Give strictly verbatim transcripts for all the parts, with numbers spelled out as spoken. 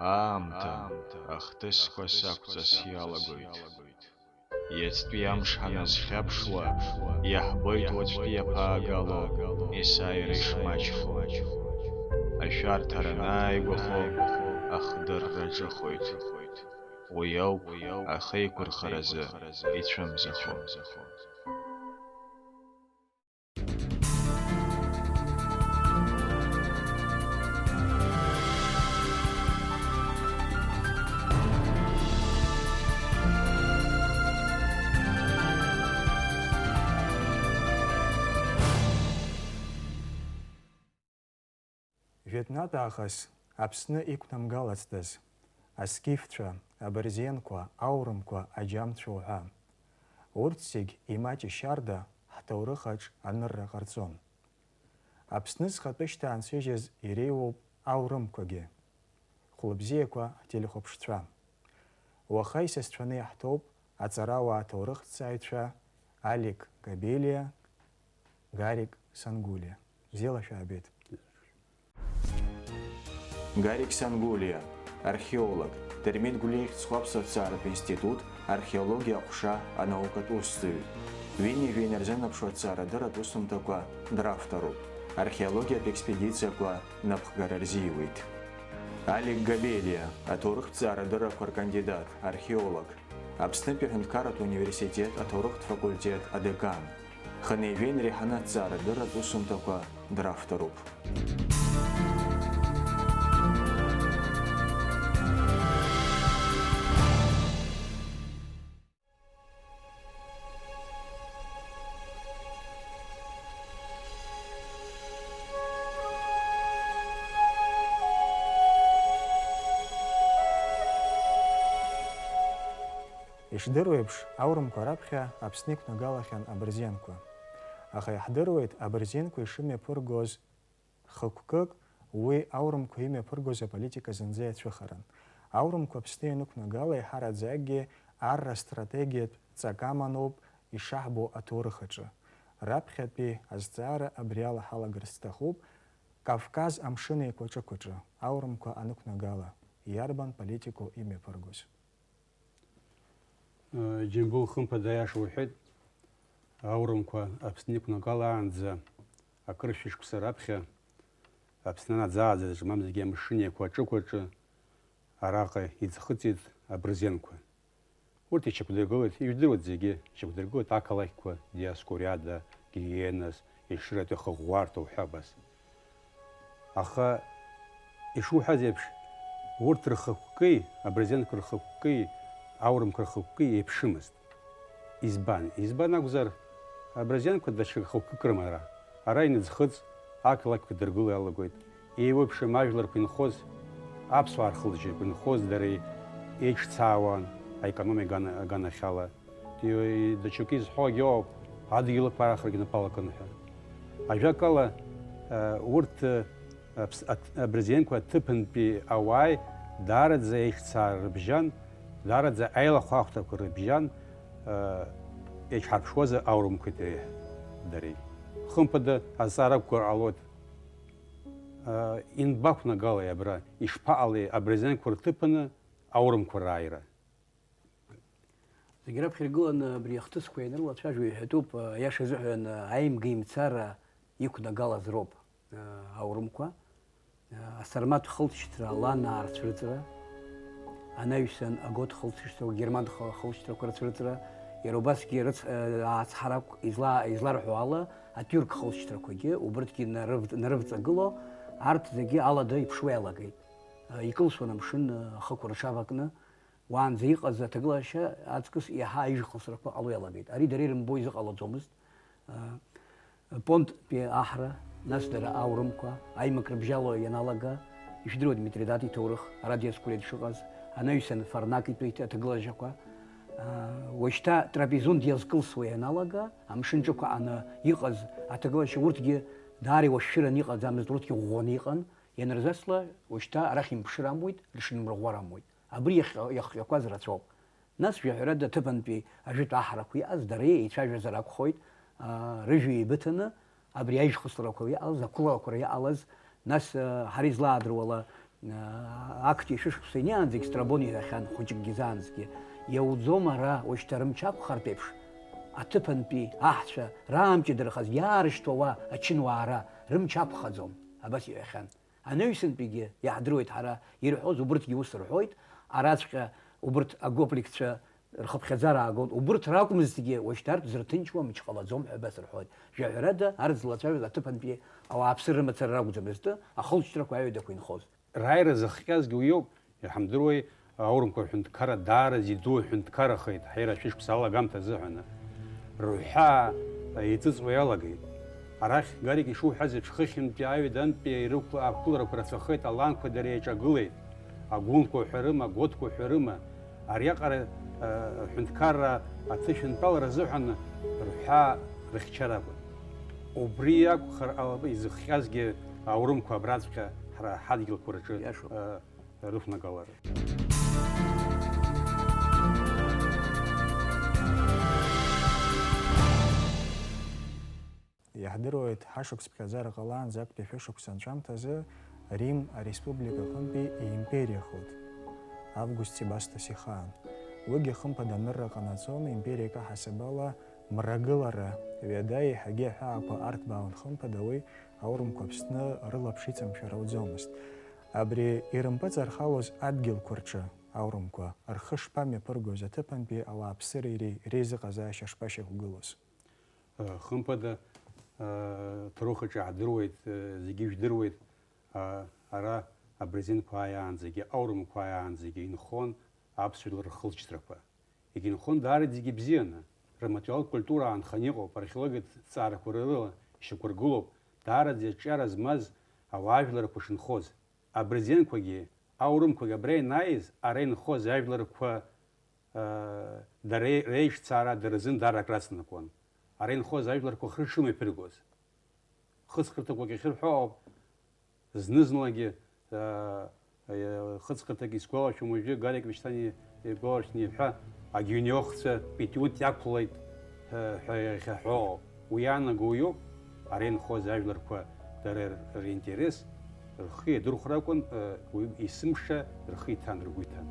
Аамҭа ахҭысқәа сақәҵас иалагоит. Иацтәи амш ҳаназхьаԥшуа, иаҳбоит уаҵәтәи иаԥаагало есааира ишмаҷхо. Ашәарҭара анааигәахо, ахдырра ҿыхоит. Уи ауп ахеиқәырхаразы ицәымзахо. Жәытәнатә аахыс Аԥсны иқәнамгалацтәыз, аскифцәа, абырзенқәа, аурымқәа, аџьамцәа уҳәа. Урҭ зегь имаҷ ишьарда ҳҭоурыхаҿ анырра ҟарҵон. Аԥсны зхатәы шьҭаанцәыжьыз иреиуоуп аурымқәагьы. Хәлыбзиақәа ҳтелехәаԥшцәа. Уаха исасцәаны иаҳҭоуп аҵарауаа ҭоурыхҭҵааҩцәа Алик Габелиа, Гарик Сангулиа. Бзиала шәаабеит. Гарик Сангулиа, археолог, Дырмит Гәлиа ихьӡ зху аԥсуа ҭҵааратә институт археологиа аҟәша анаукатә усзуҩ. Ҩынҩажәа инарзынаԥшуа аҭҵаарадырратә усумҭақәа дравторуп, археологиатә експедициақәа напхгара рзиуеит. Алик Габелиа, аҭоурыхҭҵаарадыррақәа ркандидат, археолог, Аԥснытәи аҳәынҭқарратә университет аҭоурыхтә факультет адекан, хынҩажәа инреиҳаны аҭҵаарадырратә усумҭақәа дравторуп. Ишдыру еиԥш, аурымқәа раԥхьа Аԥсны иқәнагалахьан абырзенқәа. Аха иаҳдыруеит абырзенқәа ишымҩаԥыргоз хықәкык, уи аурымқәа имҩаԥыргоз аполитика зынӡа иацәыхаран. Аурымқәа Аԥсны ианықәнагала, еиҳараӡакгьы арра стратегиатә ҵак аманоуп ишаҳбо аҭоурых аҿы. Раԥхьатәи азҵаара абри ала ҳалагар сҭахуп, Кавказ амшын еиқәаҿықәаҿы аурымқәа анықәнагала, иарбан политикоу имҩаԥыргоз? Џьамбул, хымԥада, аиаша уҳәеит. Аурымқәа Аԥсны иқәнагалаанӡа акыр шәышықәса раԥхьа Аԥсны аӡааӡараҿы, мамзаргьы амшын еиқәаҿықәаҿы араҟа иӡхыҵит абырзенқәа. Урҭ ишьақәдыргылеит, ижәдыруеит зегьы, ишьақәдыргылеит ақалақьқәа, Диоскуриада, Гиенас, Ешыратәи Хыӷәӷәарҭа уҳәа абас. Аха, ишуҳәаз еиԥш, урҭ рхықәкеи, абырзенқәа рхықәкеи, аурымқәа рхықәкеи еиԥшымызт. Избан? Избан акәзар, абырзенқәа даҽа хықәкык рыман ара. Ара иныӡхыҵ, ақалақьқәа дыргыло иалагоит. Еиуеиԥшым ажәларқәа инхоз, аԥсуаа рхылҵшьҭрақәа инхоз дара еиҿцаауан аекономика аган-, аганахьала. Даҽакы изҳәогьы ыҟоуп, адгьылқәа арахарагьы напала акын ҳәа. Ажәакала, урҭ, аԥс-, аҭ-, абырзенқәа аҭыԥантәи ауааи даараӡа еиҿцаара рыбжьан, даараӡа аилахәҳахәҭақәа рыбжьан, еиҿҳарԥшуаз аурымқәеи дареи. Хымԥада, азҵаара ақәгар ҟалоит, инбақәнагалеи абра, ишԥаҟалеи абырзенқәа рҭыԥаны аурымқәа рааира? Зегь раԥхьа иргыланы абри ахҭысқәа ианрылацәажәо иҳәатәуп, аиаша азыҳәан, аимга-имцара иқәнагалаз роуп, аурымқәа, асарматә хылҵшьҭра, аланаа рцәырҵра, анаҩсан агот хылҵшьҭрақәа, герман х-, хылҵшьҭрақәа рцәырҵра, иара убасгьы рыц-, ацҳарақә изла-, изларҳәо ала, атиурк хылҵшьҭрақәагьы убырҭгьы нарыв-, нарывҵагыло, арҭ зегьы алада иԥшуа иалагеит. Икылсуан амшын ахықәра рҽавакны, уаанӡа иҟаз аҭагылашьа аҵкыс иаҳа аижәхысрақәа ҟало иалагеит. Ари дара ирымбо изыҟалаӡомызт. Понттәи аҳра, нас дара аурымқәа, аимак рыбжьало ианалага, ишәдыруеит Митридат иҭоурых, ара Диоскуриа дшыҟаз, анаҩсан Фарнак итәеит аҭагылашьақәа. Уажәшьҭа Трапезунд иазкылсуа ианалага, амшын ҿықәааны иҟаз аҭагылашьа урҭгьы даара иуашәшәыраны иҟаӡамызт, урҭгьы ӷәӷәаны иҟан. Ианырзасла, уажәшьҭа арахь имԥшыр амуит, ршынмырӷәӷәар амуит. Абри иахҟьа-, иахҟьақәаз рацәоуп. Нас, жәаҳәарада, аҭыԥантәи ажәытә аҳарақәа иҟаз дара еицәажәазар акәхоит, аа, рыжәҩа еибыҭаны, абри аижәхысрақәа иҟалаз, ақәыларақәа иҟалаз, нас, аа, ҳара излаадыруала, аа, актәи шәышықәса инеиаанӡагь Страбон иҳәахьан, хәыҷыкгьы заанӡгьы, иауӡом ара, уашьҭа рымч ақәхартә еиԥш, аҭыԥантәи аҳцәа раамҷыдарахаз иаарышьҭуа уа ачынуаа ара рымч ақәхаӡом, абас иҳәахьан. Анаҩсантәигьы иаҳдыруеит ҳара ирҳәоз, убырҭгьы ус рҳәоит, араҵәҟьа убырҭ агопникцәа рхыԥхьаӡара аагон, убырҭ ракәмызҭгьы, уашьҭа арҭ зырҭынчуа мч ҟалаӡом ҳәа абас рҳәоит. Жәаҳәарада, арҭ злацәажәоз аҭыԥантәи ауааԥсыра рымацара ракәӡамызт, ахылҵшьҭрақәа аҩадақәа инхоз. Рааира зыхҟьазгьы уиоуп, иҳамдыруеи, аурымқәа рҳәынҭқарра даараӡа иду ҳәынҭқаррахеит, ҳаира шәышықәса алагамҭа азыҳәан. Рҳәаа еиҵыҵуа иалагеит. Арахь, Гарик ишуҳәаз еиԥш, хыхьынтәи аҩадантәи ирықәла-, ақәыларақәа рацәахеит, аланқәа дара еиҿагылеит. Агәынқәа уҳәарыма, агәоҭқәа уҳәарыма, ариаҟара, а, аҳәынҭқарра аҭышәынтәалара азыҳәан рҳәаа рыхьчара акәын. Убри акәхар ала, изыхҟьазгьы аурымқәа абраҵәҟьа ҳара ҳадгьылқәа рҿы, Иашоуп. а, рықәнагалара. Иаҳдыруеит, ҳашықәс ԥхьаӡара ҟалаанӡа актәи шәышықәса анҵәамҭазы Рим ареспублика аҟынтәи иимпериахоит, Август Себастос ихаан. Уигьы хымԥада анырра ҟанаҵон, империак аҳасабала мрагылара ҩада, еиҳагьы аҳәаақәа арҭбаауан, хымԥада уи аурымқәа Аԥсны рылаԥш иҵамшәар ауӡомызт. Абри ирымпыҵархалоз адгьылқәа рҿы аурымқәа рхы шԥамҩаԥыргоз, аҭыԥантәи ауааԥсыреи реизыҟазаашьа шԥашьақәгылоз? Хымԥада, ҭоурыхаҿы иаҳдыруеит, зегьы ижәдыруеит, ара абырзенқәа ааиаанӡагьы, аурымқәа ааиаанӡагьы инхон аԥсуа жәлар рхылҵшьҭрақәа. Егьынхон даараӡагьы ибзианы, рматериалтә культура аанханы иҟоуп, археологиатә ҭҵаарақәа рыла ишьақәыргылоуп, даараӡа аҿиара змаз ауаажәларқәа шынхоз. Абырзенқәагьы, аурымқәагьы абра ианааиз, ара инхоз ажәларқәа, аа, дара реиҿцаара дара рзын даара акраҵанакуан. Ара инхоз ажәларқәа хы ршымҩаԥыргоз. Хыҵхырҭақәак иахьырҳәо ауп. Зны-зынлагьы, аа, хыҵхырҭак исгәалашәом уажәы, Гарик Вишьтани игәаларшәны иҳәа, агиунеохцәа Петиут иақәлеит ҳәа иахьаҳәо. Уи иаанаго уиоуп, ара инхоз ажәларқәа дара ринтерес рхы иадырхәра акәын, уи есымша рхы иҭан, ргәы иҭан.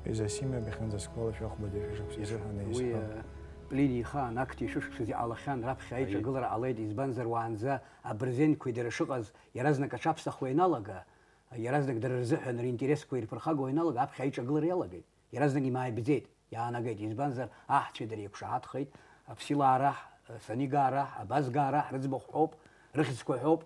Изасимиа бахьынӡасгәалашәо ахәбатәи шәышықәса изыҳәан Уи, еисҳәон. Плини ихаан актәи шәышықәсазы иҟалахьан, раԥхьа Аиеи. Аиҿагылара ҟалеит, избанзар уаанӡа абырзенқәеи дара шыҟаз иаразнак аҽаԥсахуа ианалага, иаразнак дара рзыҳәан ринтересқәа ирԥырхагоу ианалага, аԥхьа аиҿагылара иалагеит. Иаразнак имааибӡеит, иаанагеит, избанзар, аҳцәеи дареи еиқәшаҳаҭхеит, Аԥсилаа раҳ, Санигаа раҳ, Абазгаа раҳ рыӡбахә ҳәоуп, рыхьӡқәа ҳәоуп,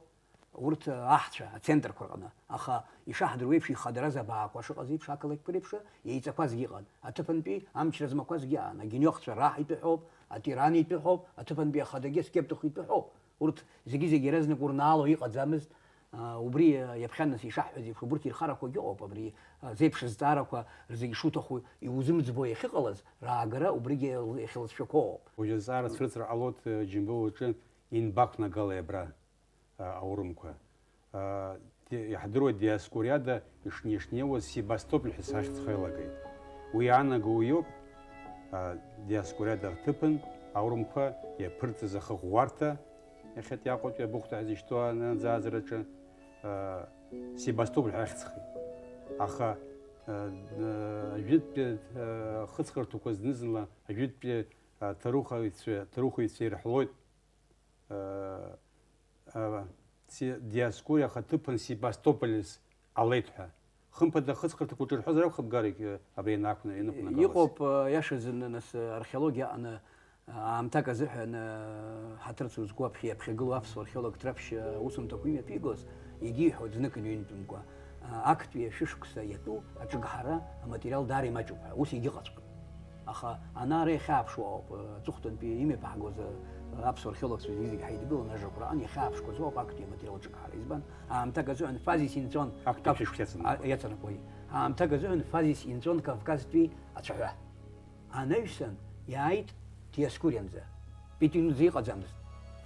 урҭ аҳцәа, ацентрқәа рҟны. Аха, ишаҳдыруеиԥш, ихадараз абаақәа шыҟаз еиԥш, ақалақьқәа реиԥш, еиҵақәазгьы ыҟан. Аҭыԥантәи амчра змақәазгьы аан, агинеохцәа раҳ итәы ҳәоуп, атиран итәы ҳәоуп, аҭыԥантәи ахадагьы аскептых итәы ҳәоуп. Урҭ зегьы-зегьы иаразнак урнаало иҟаӡамызт. Аа, убри, а, иаԥхьа нас ишаҳҳәаз еиԥш, убырҭ ирхарақәагьы ыҟоуп, абри, а, зеиԥш зҵаарақәа рзегьы шуҭаху иузымӡбо иахьыҟалаз, раагара убригьы иахьылҵшәақәо ыҟоуп. Уажәы азҵаара цәырҵра ҟалоит, э, Џьамбул уҿы инбақәнагалеи абра, а, аурымқәа. А, ди-, иаҳдыруеит, Диоскуриада ишнеи-, ишнеиуаз Себастополь ҳәа сахьӡ хеилагеит. Уи иаанаго уиоуп, а, Диоскуриада аҭыԥан аурымқәа иаԥырҵаз ахыӷәӷәарҭа, иахьатәи Аҟәатәи абыхәда ҳәа изышьҭоу анаӡааӡараҿы, а, Себастополь ҳәа ахьӡхеит. Аха, а, а, ажәытәтәи, а, хыҵхырҭақәа зны-зынла ажәытәтәи, а, ҭарухыҩцәа, ҭарухыҩцәа ирҳәалоит, а, а, Си-, Диоскуриа ахаҭыԥан Себастополис ҟалеит ҳәа. Хымԥада, хыҵхырҭақәа уҿырҳәозар акәхап, Гарик, э, абри ианақәна-, ианықәнагалаз. Иҟоуп, э, иашазы, нас, э, археологиа аҟны, э, аамҭак азыҳәан, э, ҳаҭыр зқәу аԥхьа иаԥхьагылоу аԥсуа археолог Ҭраԥшь, э, аусумҭақәа имҩаԥигоз, егьиҳәоит знык-ҩынтәымкәа, э, актәи ашәышықәса иатәу аҿыгҳара аматериал даара имаҷуп ҳәа, ус егьыҟаҵәҟьом. Аха ана ара иахьааԥшуа ауп, э, аҵыхәтәантәи имҩаԥаҳгоз, э, аԥсуа археологцәа зегьы-зегьы ҳаидгыланы ажрақәа раан иахьааԥшқәаз ауп актәи аматериал аҿыгҳара. Избан? Аамҭак азыҳәан фазис инҵәон. Актәи Кав-, шәышықәса иацын. А, иацынакуеи. Аамҭак азыҳәан фазис инҵәон Кавказтәи ацәаҳәа. Анаҩсан иааит Диоскурианӡа. Петинуӡе иҟаӡамызт.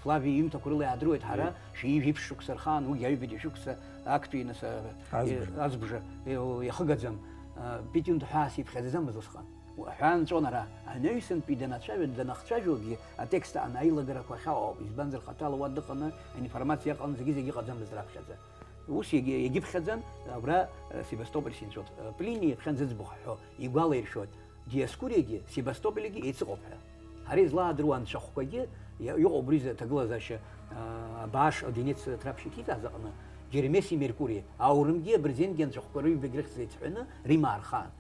Флави иҩымҭақәа рыла иаадыруеит ҳара, Мм. шәи жәиԥшь шықәса рхаан, уигьы аҩбатәи шықәса актәи, нас, а, Азбжа. Азбжа, э, иахыгаӡам. А, Петинуд ҳәаас иԥхьаӡаӡамызт усҟан. Ҳәаа нҵәон ара. Анаҩсантәи данацәажәо, данахцәажәогьы атекст аан аилагарақәа ахьаауа ауп, избанзар, хаҭала уа дыҟаны аинформациа аҟан зегьы-зегьы ыҟаӡамызт раԥхьаӡа. Ус иагьыԥхьаӡан, абра, э, Севастополь синцәоуп. Э, Плини иаԥхьа зыӡбахә ҳҳәо, игәалаиршәоит, Диоскуриагьы Севастополигьы еицыҟоуп ҳәа. Ҳара излаадыруа анцәахәқәагьы иа-, иҟоуп убри изы аҭагылазаашьа, э, абааш Одинец Трапшьыҭ ииҭаз аҟны, Гермеси Меркури, аурымгьы абырзенгьы анцәахәқәа рыҩбагь рыхьӡ еицҳәаны Римаа рхаан.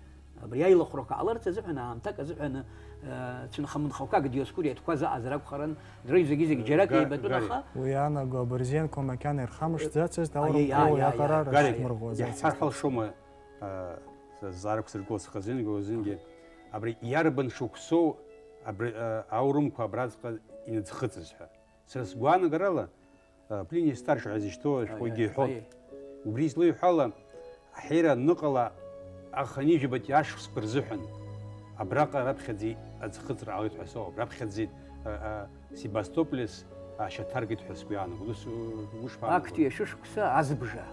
Абри аилахәрақәа ҟаларц азыҳәан, аамҭак азыҳәан, э, цәынха-мынхақәак, Диоскуриатәқәа заҟазар акәхарын, дара зегьы-зегь џьарак Га-, еибатәын, Гари. Аха уи аанагоу абырзен қәа макьана ирхамышҭӡацызт, аурымқәа Аиеи, уи аиеи, аҟара аиеи. Гари, рыҽхмырӷәӷәаӡацызт. Иаҳҳәар ҳалшома, э, зҵаарақәа сыргыло схазынгьы уазынгьы, абри иарбан шықәсоу абри, э, аурымқәа абраҵәҟьа инаӡхыҵыз ҳәа? Сара сгәаанагарала, а, Плини Старши ҳәа изышьҭоу ашәҟәы Аиеи, егьиҳәоит. Аиеи. Убри излеиҳәо ала, аҳәира аныҟала аханижәабатәи ашықәсқәа рзыҳәан абраҟа раԥхьаӡа аӡхыҵра ҟалеит ҳәа соуп. Раԥхьаӡа, а, а, Себастополис ашьа ҭаркит ҳәа сгәы иаанагоит. Ус, ушԥаанагои? Актәи ашәышықәса азбжа.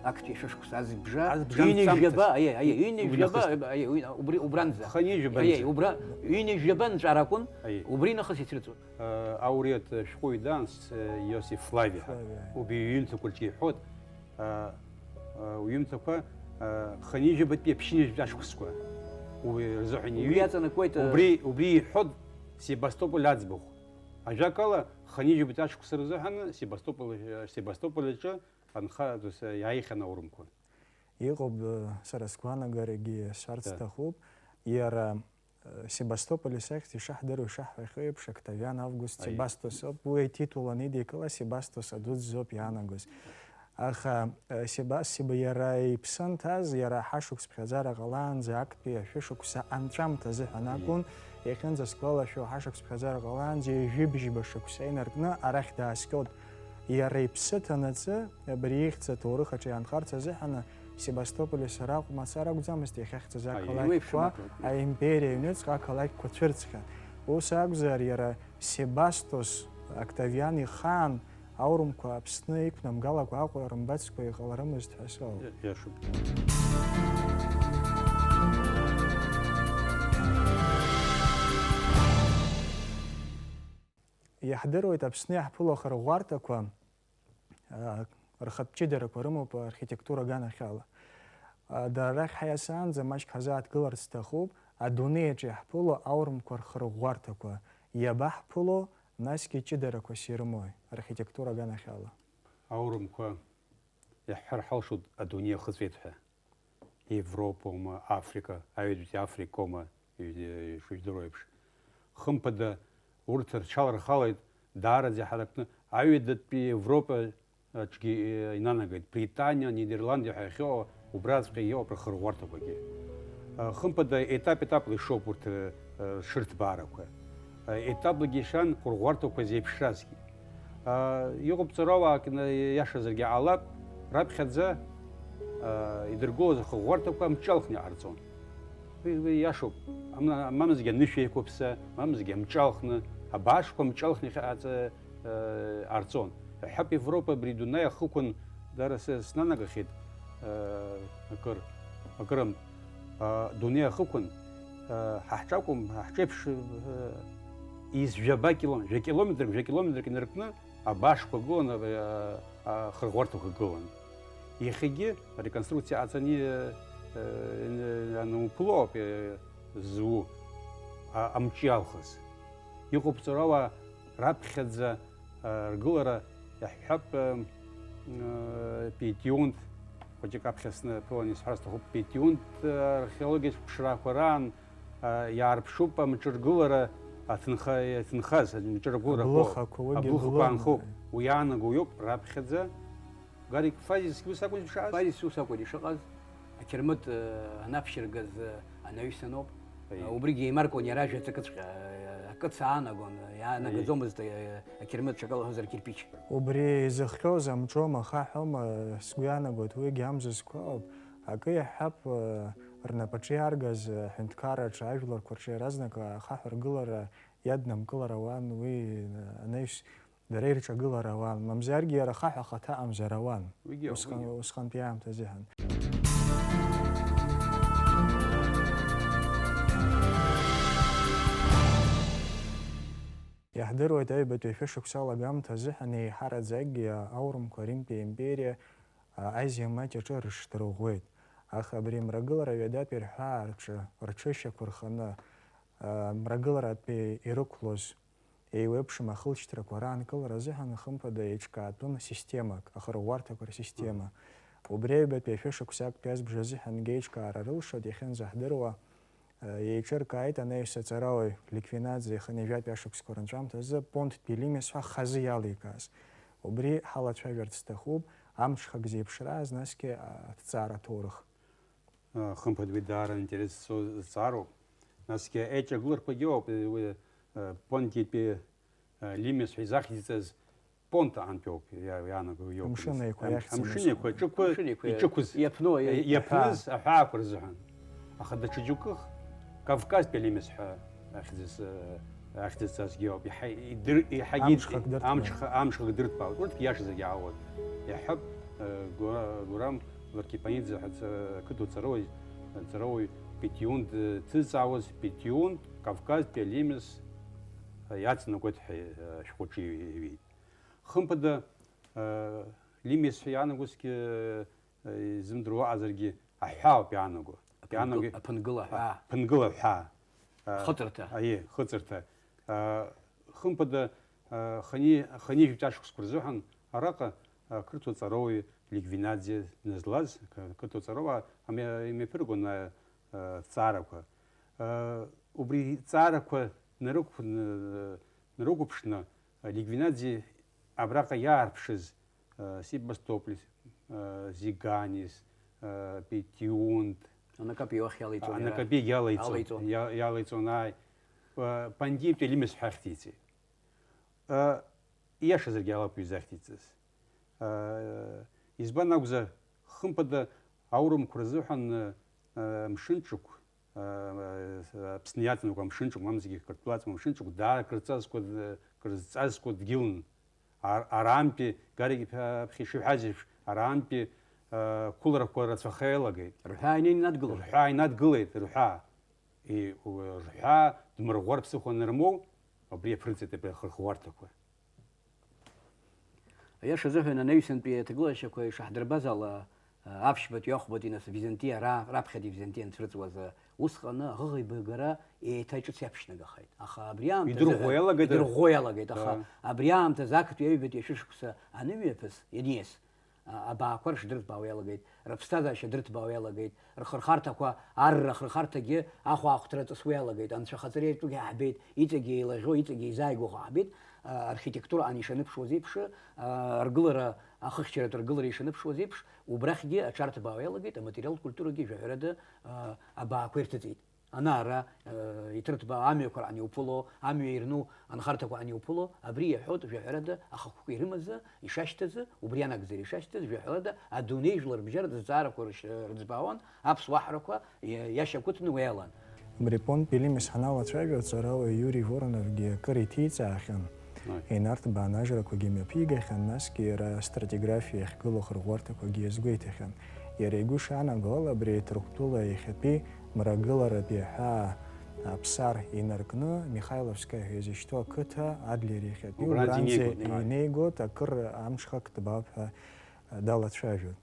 Актәи ашәышықәса азбжа. Азбжа Ҩынҩажәаба, анҵамҭаз. Аиеи, аиеи, Убри ҩынҩажәаба, нахыс. Аиеи, уи, убри, убранӡа. Ханижәаба Аиеи, анҵамҭаз. Убра, ҩынҩажәаба нҵәаракәын, Аиеи. Убри нахыс ицрыҵуан. Э, ауриа шәҟәыҩҩы даан, с-, э, Иосиф Флави ҳәа. Флави, аиеи. Убри иҩымҭақәа рҿы иҳәоит, э, э, уҩымҭақәа, э, ханижәабатәи аԥшьынҩажәатәи ашықәсқәа. Убри рзыҳәан Убри иҩит. Иаҵанакуеит, э, Убри, убри иҳәоит Себастополь аӡбахә. Ажәакала, ханижәабатәи ашықәса рзыҳәан Себастополь, э, Себастополь аҿы анха, то есть, э, иааихьан аурымқәа. Иҟоуп, э, сара сгәаанагарагьы сҳәарц Да. сҭахуп. Иара Себастополис ахьӡ ишаҳдыруа, ишаҳҳәахьоу еиԥш, Октавиан Август Аиеи. Себастос ауп. Уи атитул анидикыла, Себастос адуӡӡоуп иаанагоз. Аха, э, Себа-, Себа-, иара иԥсы анҭаз, иара ҳашықәс ԥхьаӡара ҟалаанӡа, актәи ашәышықәса анҵәамҭа азыҳәан Аиеи. Акәын, иахьынӡасгәалашәо, ҳашықәс ԥхьаӡара ҟалаанӡа ҩажәи бжьба шықәса инаркны арахь дааскьоит. Иара иԥсы ҭанаҵы, абри ихьӡ аҭоурых аҿы иаанхарц азыҳәан, Себастополи сара акәмацара акәӡамызт иахьахьӡыз Аиеи. Ақалақьқәа, Уеиԥшым ақалақь. Аимпериа аҩныҵҟа ақалақьқәа цәырҵхьан. Ус акәзар, иара Себастос Октавиан ихаан аурымқәа Аԥсны иқәнамгалакәа Аҟәа рымбацкәа иҟаларымызт ҳәа соуп. Иашоуп. Иаҳдыруеит Аԥсны иаҳԥыло ахырӷәӷәарҭақәа, аа, рхатә ҷыдарақәа рымоуп архитектура аганахьала. Аа, дара рахь ҳаиасаанӡа маҷк ҳазааҭгыларц сҭахуп, адунеи аҿы иаҳԥыло аурымқәа рхырӷәӷәарҭақәа иабаҳԥыло, насгьы ҷыдарақәас ирымои архитектура аганахьала? Аурымқәа, иаҳҳәар ҳалшоит, адунеи ахыҵәеит ҳәа. Европоума, Африка, аҩадатәи Африкоума, ишыжәдыруа еиԥш. Хымԥада, урҭ рҽалархалеит, даараӡа иҳаракны, аҩадатәи Европа аҿгьы инанагеит. Британиа, Нидерланди ҳәа иахьыҟоу, убраҵәҟьа иҟоуп рхырӷәӷәарҭақәагьы. Хымԥада, етап-етапла ишоуп урҭ ршырҭбаарақәа. Етаплагьы ишан хырӷәӷәарҭақәа зеиԥшразгьы. Иҟоуп ҵарауаак, иашазаргьы ҟалап, раԥхьаӡа идыргылоз ахырӷәӷәарҭақәа мҿалхны иҟарҵон. Уи, уи иашоуп. Амна-, мамзаргьы анышә еиқәыԥса, мамзаргьы амҿалхны, абаашқәа мҿалхны иҟарҵон. Ҳәап, Европа абри дунеи ахықәан дара с-, снанагахьеит, акыр, акырынтә, дунеи ахықәан, ҳа ҳҿакәым, ҳа ҳҿеиԥш, изжәаба килом-, жәа километрк, жәа километрк инаркны, абаашқәа гылан, а, а, ахырӷәӷәарҭақәа гылан. Иахьагьы ареконструкциа аҵаны, э, э, иануԥыло ауп, э, зу, а, амҿы иалхыз. Иҟоуп ҵарауаа раԥхьаӡа, а, ргылара, иаҳҳәап, э, э, Петионт, хәыҷык аԥхьа снаԥылан исҳәар сҭахуп, Петионт, э, археологиатә ԥшрақәа раан, а, иаарԥшуп амҿыргылара аҭынха-, иаҭынхаз, амҿыргыларақәа. Аблыхақәа, уигьы Аблыхақәа аблыхақәа. Аанхоуп. Уи иаанаго иоуп раԥхьаӡа. Гарик, Фазис ус акәын ишыҟаз? Фазис ус акәын ишыҟаз. Ақьырмыт, э, анаԥшьыргаз, э, анаҩсан ауп. Аиеи. Э, убригьы еимаркуан иара ажәа ҵакыҵәҟьа, э, акыц аанагон, э, иаанагаӡомызт, Аиеи. Э, ақьырмыт ҽакала уҳәозар кирпич. Убри изыхҟьоз амҿоума, ахаҳәома, э, сгәы иаанагоит, уигьы амзызқәа ауп. Акы иаҳҳәап, э, рнапаҿы иааргаз, э, аҳәынҭқарраҿы, ажәларқәа рҿы иаразнак ахаҳә аргылара иаднамкылар ауан, уи, э, анаҩс дара ирҿагылар ауан, мамзаргьы иара ахаҳә ахаҭа амзар ауан. Уигьы, Усҟан-, уигьы. Усҟантәи аамҭазыҳәан. Иаҳдыруеит, аҩбатәи ашәышықәса алагамҭа азыҳәан еиҳараӡакгьы аурымқәа Римтәи аимпериа а, аизиамаҭ аҿы рыҽдырӷәӷәеит. Аха абри амрагылара ҩадатәи рҳәаа рҿы, рҽышьақәырханы, а, мрагыларатәи ирықәлоз еиуеиԥшым ахылҵшьҭрақәа раанкылара азыҳәан, хымԥада, еиҿкаатәын системак, ахырӷәӷәарҭақәа рсистема. Мгм. Убри аҩбатәи ашәышықәса актәи азбжа азыҳәангьы еиҿкаара рылшоит, иахьынӡаҳдыруа, а, еиҿыркааит анаҩс аҵарауаҩ Ликвинаӡе ихынҩажәатәи ашықәсқәа рынҵәамҭазы Понт Пелимес ҳәа хазы иаликааз. Убри ҳалацәажәарц сҭахуп, амҽхак зеиԥшрааз, насгьы, а, аҭҵаара аҭоурых. Хымԥада, уи даара аинтерес зцу зҵаароуп. Насгьы аиҿагыларақәагьы ыҟоуп, уи, э, Понтитәи, э, Лимес ҳәа изахьӡҵаз Понт аантәоуп, иа-, иаанаго иоуп. Амшын еиқәа Ам-, иахьӡын амшын ус. Еиқәа аҿықәу Амшын еиқәа иҿықәыз, иаԥну, э, иаԥныз аҳәаақәа рзыҳәан. Аха даҽа џьоукых Кавказтәи Лимес ҳәа ахьӡыз-, э, ахьӡызҵазгьы ауп. Иаҳа идыр-, иаҳагьы Амҽхак дырҭбаауеит. Амҽха-, амҽхак дырҭбаауеит. Урҭгьы иашазаргьы аауеит. Иаҳҳәап, э, Гура-, Гурам Ларкипаниӡе ҳәа ц-, қыҭоу ҵарауаҩ, ҵарауаҩ Петиун дҭызҵаауаз, Петиун Кавказтәи Лимес, э, иаҵанакуеит ҳәа, э, ашәҟәаҿы иҩит. Хымԥада, э, Лимес ҳәа иаанагозгьы, э, изымдыруа ыҟазаргьы, аҳәаауп иаанаго. Аԥынгыл-, Иаанаго аԥынгыла ҳәаа. Ԥынгыла ҳәаа. Э, Хыҵырҭа. Аиеи, хыҵырҭа. Э, хымԥада, э, хани-, ханижәтә ашықәсқәа рзыҳәан араҟа, э, қырҭуа ҵарауаҩ Ликвинаӡе дназлаз, қ-, қырҭуа ҵарауаа ами-, имҩаԥыргон, э, э, ҭҵаарақәа. Э, убри ҭҵаарақәа нарықә-, н-, нарықәыԥшны, э, Ликвинаӡе абраҟа иаарԥшыз, э, Себастополь, э, Зиганис, э, Петиунт, Анакапи уахь иалеиҵон иара. Анакапи иалеиҵон. Алеиҵон. Иа-, иалеиҵон, ааи. Э, Пантиев Телимес ҳәа ахьҭиҵеит. Э, ииашазаргьы алоуп изахьҭиҵаз. Э, избан акәзар, хымԥада, аурымқәа рзыҳәан, э, э, мшынҿықә, э, э, Аԥсны иаҵанакуа мшынҿықә, мамзаргьы Қырҭтәыла иаҵанакуа мшынҿықә даара крызҵазкуа, э, крызҵазкуа дгьылын. Ар-, арантәи, Гарик иԥа-, аԥхьа ишиҳәаз еиԥш, арантәи, э, қәыларақәа рацәаха иалагеит. Рҳәаа инеины инадгылон. Рҳәаа инадгылеит, рҳәаа. И-, у-, рҳәаа дмырӷәӷәар ԥсыхәа анырмоу, абри иаԥырҵеит абри ахырӷәӷәарҭақәа. Аиаша азыҳәан, анаҩсантәи аҭагылашьақәа ишаҳдырбаз ала, аԥшьбатәи ахәбатәи, нас, Византиа ра-, раԥхьатәи Византиа анцәырҵуаз, усҟаны аӷыӷибагара еиҭа ҿыц иаԥшьнагахеит. Аха абри аамҭазы Идырӷәӷәо иалагеит, Идырӷәӷәо иалагеит, аха Ага. абри аамҭазы ақырҭуа ҩбатәи ашәышықәса анымҩаԥыс, ианиас, а, абаақәа рыҽдырҭбаауа иалагеит, рыԥсҭазаашьа дырҭбаауа иалагеит, рхырхарҭақәа, арра хырхарҭагьы ахәаахәҭра ҵысуа иалагеит, анцәа ахаҵара иаҿугьы ҳбеит, иҵегьы еилаӷьо, иҵегьы изааигәахо ҳбеит, а, архитектураҟны ишаныԥшуаз еиԥш, а, ргылара, ахыхьчаратә ргылара ишаныԥшуаз еиԥш, убрахьгьы аҽарҭбаауа иалагеит, аматериалтә культурагьы жәаҳәарада, а, абаақәа ирҭыҵит. Ана-ара, э, иҭырҭба амҩақәа раан иуԥыло, амҩа ирну анхарҭақәа аан иуԥыло, абри иаҳәоит, жәаҳәарада, ахықәкы ирымазы, ишашьҭазы, убри анагӡара ишашьҭаз, жәаҳәарада, адунеи жәлар бжьаратә зҵаарақәа рыш-, рыӡбаауан, аԥсуа ҳарақәа иа-, иашьақәыҭны уи алан. Абри Понт Пелимес ҳаналацәажәо, аҵарауаҩ Иури Вороновгьы акыр иҭиҵаахьан. Аи. Инарҭбаан ажрақәагьы мҩаԥигахьан, насгьы иара астратиграфиа иахьгылоу ахырӷәӷәарҭақәагьы иазгәеиҭахьан. Иара игәы шаанаго ала, абри Ҭырқәтәыла иахьатәи мрагыларатәи аҳәаа Аԥсар инаркны, Михайловскаиа ҳәа изышьҭоу ақыҭа Адлер иахьатәи Убранӡа убранӡа инеигоит, ааи. инеигоит, акыр амҽхак ҭбаауп ҳәа далацәажәоит.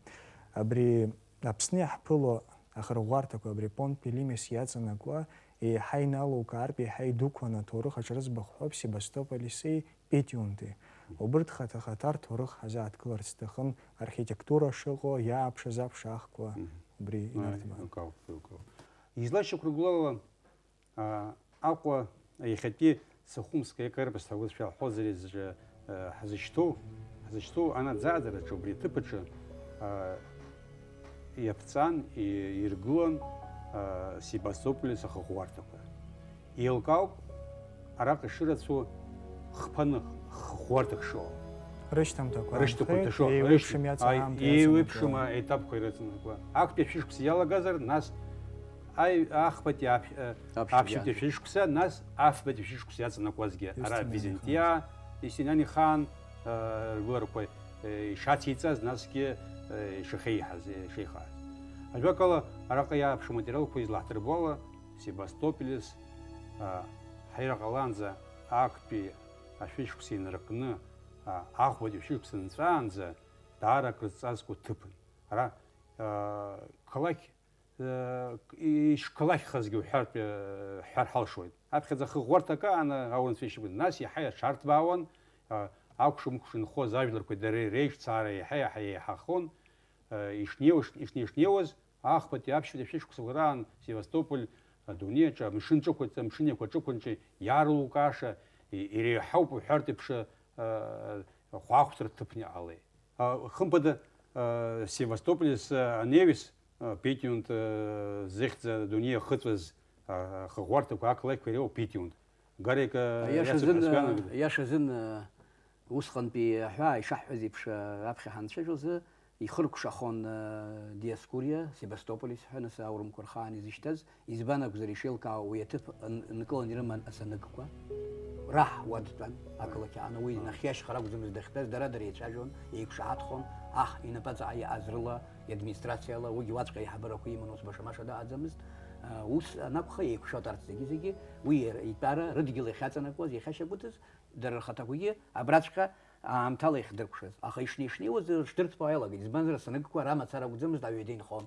Абри Аԥсны иаҳԥыло ахырӷәӷәарҭақәа абри Понт Пелимес иаҵанакуа еиҳа иналукаартә, еиҳа идуқәан аҭоурых аҿы рыӡбахә ҳәоуп Себастополиси Петиунти. Убырҭ хаҭа-хаҭа рҭоурых ҳазааҭгыларц сҭахын, архитектура шыҟоу, иааԥшыз аԥш аахқәа Мгм. убри Ааи, инарҭбаан. Акы ауп, акы ауп. Излашьақәыргыло ала, а, Аҟәа иахьатәи Сухумская крепость ҳәа узшәа ҳәозар изҿы, а, ҳзышьҭоу, ҳзышьҭоу анаӡааӡараҿы убри аҭыԥ аҿы, а, иаԥҵан, и-, иргылан, а, Себастополис ахырӷәӷәарҭақәа. Еилкаауп араҟа ишырацәоу хԥаны, хырӷәӷәарҭак шыҟоу. Рышьҭамҭақәа Рышьҭақәа аанхеит, ҭашо, еиуеиԥшым рышьҭ-, иаҵанамҭа ааи, еиуеиԥшым иаҵанакуа. аетапқәа ирыҵанакуа. Актәи ашәышықәса иалагазар, нас аи-, ахԥатәи аԥ-, э, Аԥшьбатәи аԥшьбатәи ашәышықәса, нас афбатәи ашәышықәса иаҵанакуазгьы ара Ирсҭамҩа Византиа, Иустиниан ихан, э, ргәыларақәа, э, ишацеиҵаз, насгьы, э, ишахьеиҳаз, э, ишеихааз. Ажәакала, араҟа иааԥшу аматериалқәа излаҳдырбо ала, Себастополис, а, ҳаира ҟалаанӡа актәи ашәышықәса инаркны, а, ахәбатәи ашәышықәса нҵәаанӡа даара акрызҵазкуа ҭыԥын. ара, а, қалақь, а, ишқалақьхазгьы уҳәартә, а, ҳҳәар ҳалшоит. Аԥхьаӡа хыӷәӷәарҭак аан аурымцәа ишьақәын, нас иаҳа иаҽарҭбаауан, а, акәша-мыкәша инхоз ажәларқәеи дареи реиҿцаара иаҳа-иаҳа еиҳахон, а, ишнеиуа-, ишнеи-, ишнеиуаз, Ахԥатәи аԥшьбатәи ашәышықәсақәа раан Севастополь адунеи аҿы амшын ҿықәаҵа, амшын еиқәа ҿықәанҿы иаарлукааша, и-, иреиҳауп уҳәартә еиԥш, а, хәаахәҭра ҭыԥны иҟалеит. А, хымԥада, а, Севастополис, а, анеиҩс, а, Петиунт, а, зыхьӡ адунеи иахыҵәаз, а, ахыӷәӷәарҭақәа ақалақьқәа иреиуоуп Петиунт. Гарик, а, Аиаша иацуп азын, ҳәа сгәы а, иаанагоит. Аиаша азын, а, усҟантәи аҳәаа ишаҳҳәаз еиԥш, а, аԥхьа ҳанцәажәо азы, ихыркәшахон, э, Диоскуриа, Себастополис ҳәа, нас аурымқәа рхаан изышьҭаз, избан акәзар ишеилкаауа уи аҭыԥ н-, нкылан ирыман асаныгқәа. Раҳ уа дтәан, ақалақь аҟны, уи нахьхьи ашьха ракәӡамызт дахьтәаз, дара-дара еицәажәон, еиқәшаҳаҭхон, аҳ инапаҵаҟа иҟаз рыла, иадминистрациала, уигьы уаҵәҟьа аиҳабарақәа иман, ус баша-маша дыҟаӡамызт. Э, ус анакәха, еиқәшаҳаҭ арҭ зегьы-зегьы, уи иара итәара, рыдгьыл иахьаҵанакуаз, иахьашьақәыҭыз, дара рхаҭақәагьы абраҵәҟьа аамҭала иахдыркәшаз. Аха ишнеи-шнеиуаз рыҽдырҭбаауа иалагеит, избанзар, асаныгқәа рамацара акәӡамызт ауаҩы деинхон.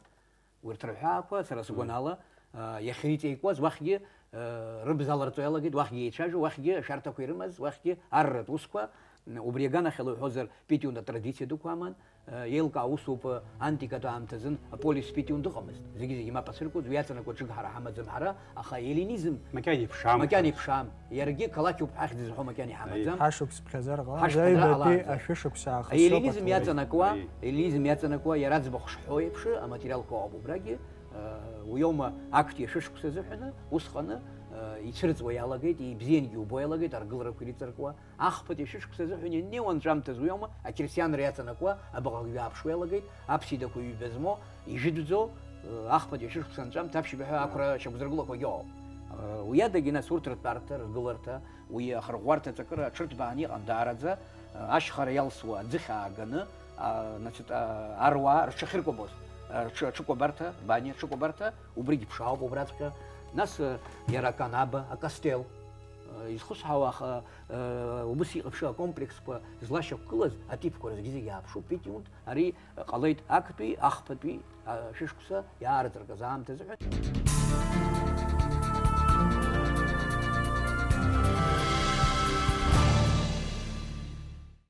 Урҭ рҳәаақәа, сара сгәанала, а, иахьриҵеикуаз, уахьгьы, а, рыбз аларҵо иалагеит, уахьгьы еицәажәо, уахьгьы ашәарҭақәа ирымаз, уахьгьы арратә усқәа, м, убри аганахьала иуҳәозар, Петиун атрадициа дықәу аман, а, еилкаау усуп, а, антикатә аамҭазын аполис Петиун дыҟамызт. Зегьы-зегьы мап ацәыркуаз, уи иаҵанакуа ҽыгҳара ҳамаӡам ҳара, аха эллинизм макьана иԥшаам. Макьана иԥшаам. Иаргьы қалақьуп ҳәа ахьӡ зҳәо макьана иҳамаӡам. Аиеи. Ҳашықәс ԥхьаӡар ҟалап. Ҳашықәс ԥхьаӡар ҟалаанӡа. Аҩбатәи ашәышықәса аахыс ауп. Аеллинизм аҭоурых. Иаҵанакуа, аиеи, аеллинизм иаҵанакуа иара аӡбахә шҳәо еиԥш, аматериалқәа ыҟоуп убрагьы, э, уи аума актәи ашәышықәса азыҳәаны, усҟаны, э, ицәырҵуа иалагеит, ибзиангьы убо иалагеит, аргыларақәа ириҵаркуа, ахԥатәи ашәышықәса азыҳәан ианнеиуа анҵәамҭаз уи аума, ақьырсианра иаҵанакуа, абаҟагьы ааԥшуа иалагеит, аԥсидақәа ҩба змоу, ижәытәӡоу, э, ахԥатәи ашәышықәса анҵәамҭа аԥшьба ҳәа ақәра шьақәзыргылақәагьы ыҟоуп. Э, уи адагьы нас урҭ ртәарҭа, ргыларҭа, уи ахырӷәӷәарҭа аҵакыра аҽырҭбааны иҟан даараӡа, э, ашьхара иалсуа аӡыхь ааганы, а, значит, а, аруаа рҽахьыркәабоз, э, рҽы-, аҽыкәабарҭа, бани аҽыкәабарҭа, убригь ԥшаауп убраҵәҟьа. Нас, э, иара аканаба, акастел, э, изхысҳәаауа, аха, э, убыс иҟаԥшьу акомплексқәа злашьақәгылаз атипқәа рызгьы зегьы ааԥшуп, Петиунт, ари ҟалеит актәи, ахԥатәи, а, шәышықәса иаарҵаркыз аамҭазы ҳәа.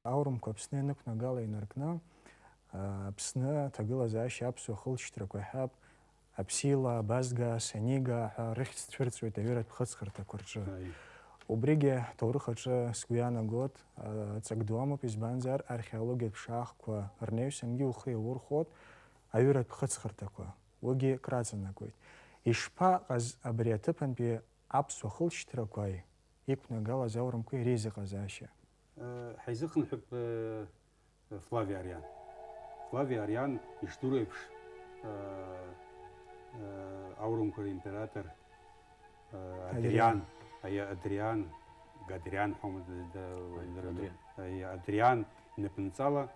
Аурымқәа Аԥсны ианықәнагала инаркны, а, Аԥсны аҭагылазаашьа аԥсуа хылҵшьҭрақәа иҳәап, Аԥсилаа, Абазгаа, Санигаа ҳәа рыхьӡ цәырҵуеит аҩыратә хыҵхырҭақәа рҿы. Аи. Убригьы ҳҭоурых аҿы сгәы иаанагоит, а, ҵак ду амоуп, избанзар, археологиатә ԥшаахқәа рнаҩсангьы ухы иаурхәоит аҩыратә хыҵхырҭақәа, уигьы краҵанакуеит. Ишԥаҟаз абри аҭыԥантәи аԥсуа хылҵшьҭрақәеи иқәнагалаз аурымқәеи реизыҟазаашьа? Э, ҳаизыхынҳәып, э, Флавиа Ариан. Флавиа Ариан, ишдыру еиԥш, э, э, аурымқәа римператор, э, Адриан. Адриан, аиа, Адриан, Гадриан ҳәа умаз, да, Адриан. Аиа, Адриан инапынҵала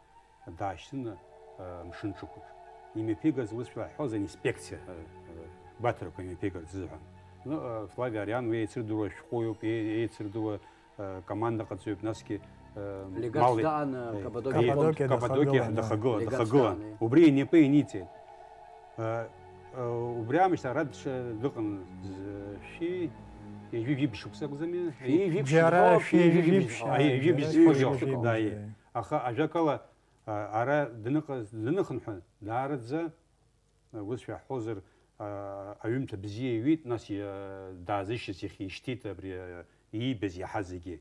даашьҭын, э, амшын ҿықәаҿ. Имҩаԥигаз, ус шәлаҳәоз, аинспекциа, э, э, гәаҭарақәа имҩаԥигарц азыҳәан. Ну, э, Флавиа Ариан уи еицырдыруа шәҟәыҩҩуп, е-, еицырдыруа э, командаҟаҵаҩуп, насгьы, э, Легац мали-, даан, э, Каппадокиа. Каппадокиа Каппадокиа дахагылан. Дахагылан, Легац дахагылан. Даан, э. Убри инапы иниҵеит. Э, э, убри аамышьҭахь ара дш-, дыҟан, з-, шәи, ҩажәи жәибжь шықәса акәӡами? Шәи жәибжь Џьара шықәса, шәи жәибжь, шәи жәибжь, шықәса. Аи, ҩажәи жәибжь шықәса. Џьара џьоук, ҩажәи џьоук, даи. Аха ажәакала, а, ара дныҟаз-, дныхынҳәын, даараӡа Ус шәаҳҳәозар, а, аҩымҭа бзиа иҩит, нас иа-, даазышьҭырц ихьишьҭит абри, а, иибаз иаҳаз зегьы.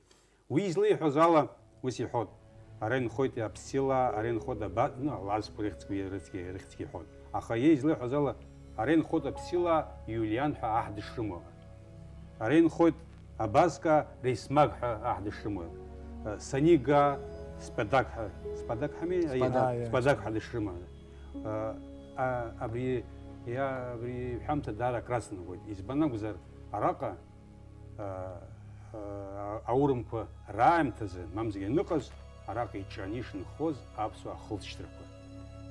Уи излеиҳәоз ала, ус иҳәон, ара инхоит аԥсилаа, ара инхоит аба-, ну, алазқәа рыхьӡқәа, рыхьӡгьы, рыхьӡгьы иҳәон. Аха иа излеиҳәоз ала, ара инхоит аԥсилаа Иулиан ҳәа аҳ дышрымоу. Ара инхоит Абазгаа Ресмаг ҳәа аҳ дышрымоу, Санигаа Спадаг ҳәа, Спадаг ҳәами? Спадаг. Аиеи, Спадаг ҳәа дышрымоу. А, а, абри, иа-, абри ҳәамҭа даара акраҵанакуеит. Избан акәзар, араҟа, а, а, аурымқәа раамҭазы, мамзаргьы аныҟаз, араҟа иҿианы ишынхоз аԥсуаа ахылҵшьҭрақәа.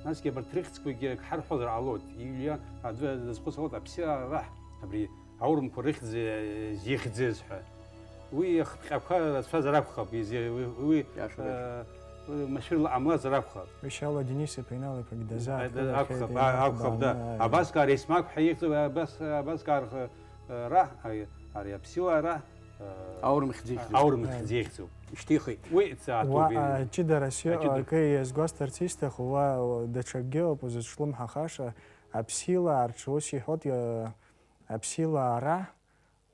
Насгьы абарҭ рыхьӡқәагьы ак ҳарҳәозар ҟалоит. Иулиа аӡәы дазхәыцуа, аԥсилаа раҳ, абри аурымқәа рыхьӡ зихьӡыз ҳәа. Уи ахԥҟьақәа рацәазар акәхап, изи-, уи, уи, Иашоуп, э, иашоуп. машәырла ҟамлазар акәхап. Ишьала Денис иԥа Инал иԥагь дазааҭгылахьеит, акәхап, а-, акәхап, да. Абаск Аресмаг ҳәа ихьӡуп, абас, абаск арха, ра, ари, ари аԥсилаа ра, Аурым хьӡы ихьӡуп. Аурым хьӡы ихьӡуп. Ишьҭихит. Уи ҵаатәуп. Уа, а, ҷыдарас иҟоу акы иазгәасҭарц исҭаху, уа, уа, даҽакгьы ыҟоуп, узыҽлымҳахаша, аԥсилаа рҿы ус иҳәоит, а, аԥсилаа ра,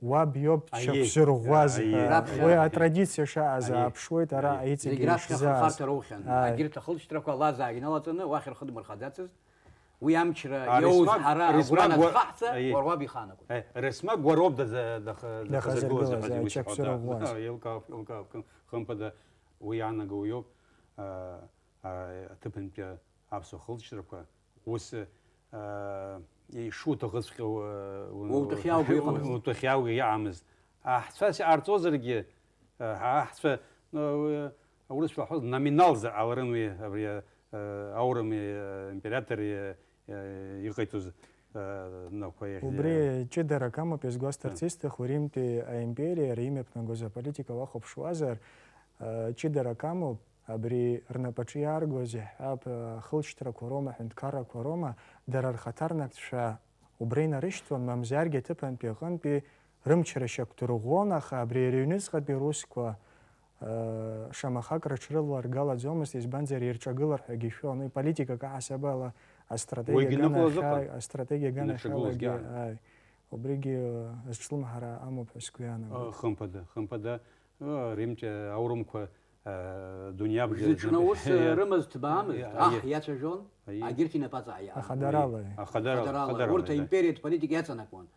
уаб иоуп дшьақәзырӷәӷәаз ҳәа. Уи атрадициа шаҟаз ааԥшуеит, ара иҵегьы ишзааз. Зегь раԥхьа ахырхарҭа роухьан. Егьырҭ ахылҵшьҭрақәа лазаагьы налаҵаны уахь рхы дмырхаӡацызт. Уи амчра иоуз ҳара агәра назхаҳҵа, уара уаб ихаанагоит. Ресмаг уароуп дахазыргылаз, ачақәзырӷәӷәаз. Еилкаауп, еилкаауп, хымԥада, уи иаанаго уиоуп, а, а, аҭыԥантәи аԥсуа хылҵшьҭрақәа. Ус, аа, ишуҭахыҵәҟьоу, уа-, утәахьы иаауго иҟамызт. Утәахьы иаауго иҟамызт. Аҳцәас иҟарҵозаргьы, аа, аҳцәа, ну, аурысшәа ҳҳәоз, номиналзар ҟаларын уи, абри, аа, аурыми, аа, императори, аа, иҟаиҵоз, аа, нақәа иахь. Убри ҷыдарак амоуп, иазгәасҭарц исҭаху, Римтәи аимпериа, ари имҩаԥнагоз аполитика уахәаԥшуазар, аа, ҷыдарак амоуп, Абри рнапаҿы иааргоз, иаҳҳәап, ахылҵшьҭрақәа роума, аҳәынҭқаррақәа роума, дара рхаҭарнакцәа убра инарышьҭуан, мамзаргьы аҭыԥантәи аҟынтәи рымчра шьақәдырӷәӷәон, аха абри ари аҩныҵҟатәи русқәа, э, шамахак рыҽрыларгалаӡомызт, избанзар, ирҿагылар ҳәагьы ишәон. Уи политикак аҳасабала астратегиа аганахьала-, астратегиа аганахьалагьы, ааи, убригьы, э, зҿлымҳара амоуп ҳәа сгәы иаанагоит. Э, хымԥада, хымԥада, э, Римтәи аурымқәа Дунеи абжа зыҽны ус рымаз ҭбаамызт, аҳ иацәажәон, агьырҭ инапаҵаҟа иаан. Ахадарала. Ахадарала, ахадарала, урҭ аимпериатә политика иаҵанакуан.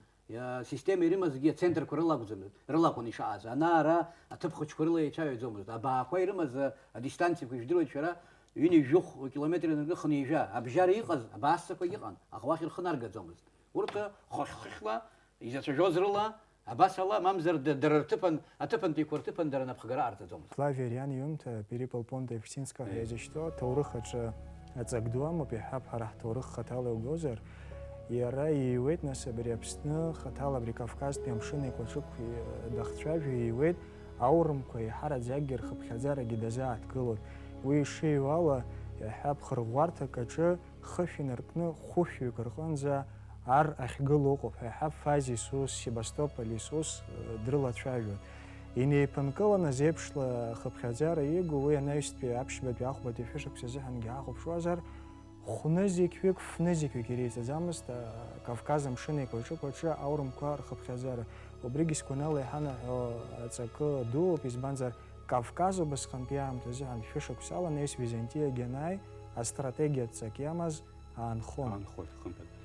Система ирымазгьы ацентрқәа рыла акәӡамызт, рыла акәын ишааз. Ана-ара аҭыԥ хәыҷқәа рыла еицәажәаӡомызт. Абаақәа ирымаз адистанциақәа ижәдыруеит шәара, ҩынҩажәи жәохә километр инаркны хынҩажәа. Абжьара иҟаз абаассақәагь ыҟан, аха уахь рхы наргаӡомызт. Урҭ хыхь-хыхьла изацәажәоз рыла, абасала, мамзар д-, дара рҭыԥан, аҭыԥантәиқәа рҭыԥан дара напхгара ҟарҵаӡомызт. Флавиа Ариан иҩымҭа Перепол Понта Евксинского ҳәа иазышьҭоу аҭоурых аҿы аҵак ду амоуп, иаҳҳәап, ҳара ҳҭоурых хаҭала иугозар, иара ииуеит, нас, абри Аԥсны хаҭала, абри Кавказтәи амшын еиқәаҿықә, и-, дахцәажәо ииуеит, аурымқәа еиҳараӡакгьы рхыԥхьаӡарагьы дазааҭгылоит. Уи ишиҩуа ала, иаҳҳәап, хырӷәӷәарҭак аҿы хышә инаркны хәышәҩык рҟынӡа ар ахьгылоу ыҟоуп ҳәа иаҳҳәап, Фазис ус, Себастополис ус, э, дрылацәажәон. Инеиԥынкыланы зеиԥшла ахыԥхьаӡара ииго уи анаҩстәи аԥшьбатәи ахәбатәи шәышықәса азыҳәангьы ҳахәаԥшуазар, хәнызқьҩык, фнызқьҩык иреиҵаӡамызт, а, Кавказ амшын еиқәаҿықәаҿы аурымқәа рхыԥхьаӡара. Убригьы сгәанала иҳанаҳәо аҵакы дууп, избанзар, Кавказ убасҟантәи аамҭазы ҳәа шәышықәсала анаҩс Византиагьы анааи, астратегиатә ҵак иамаз аанхон. Аанхоит, хымԥада.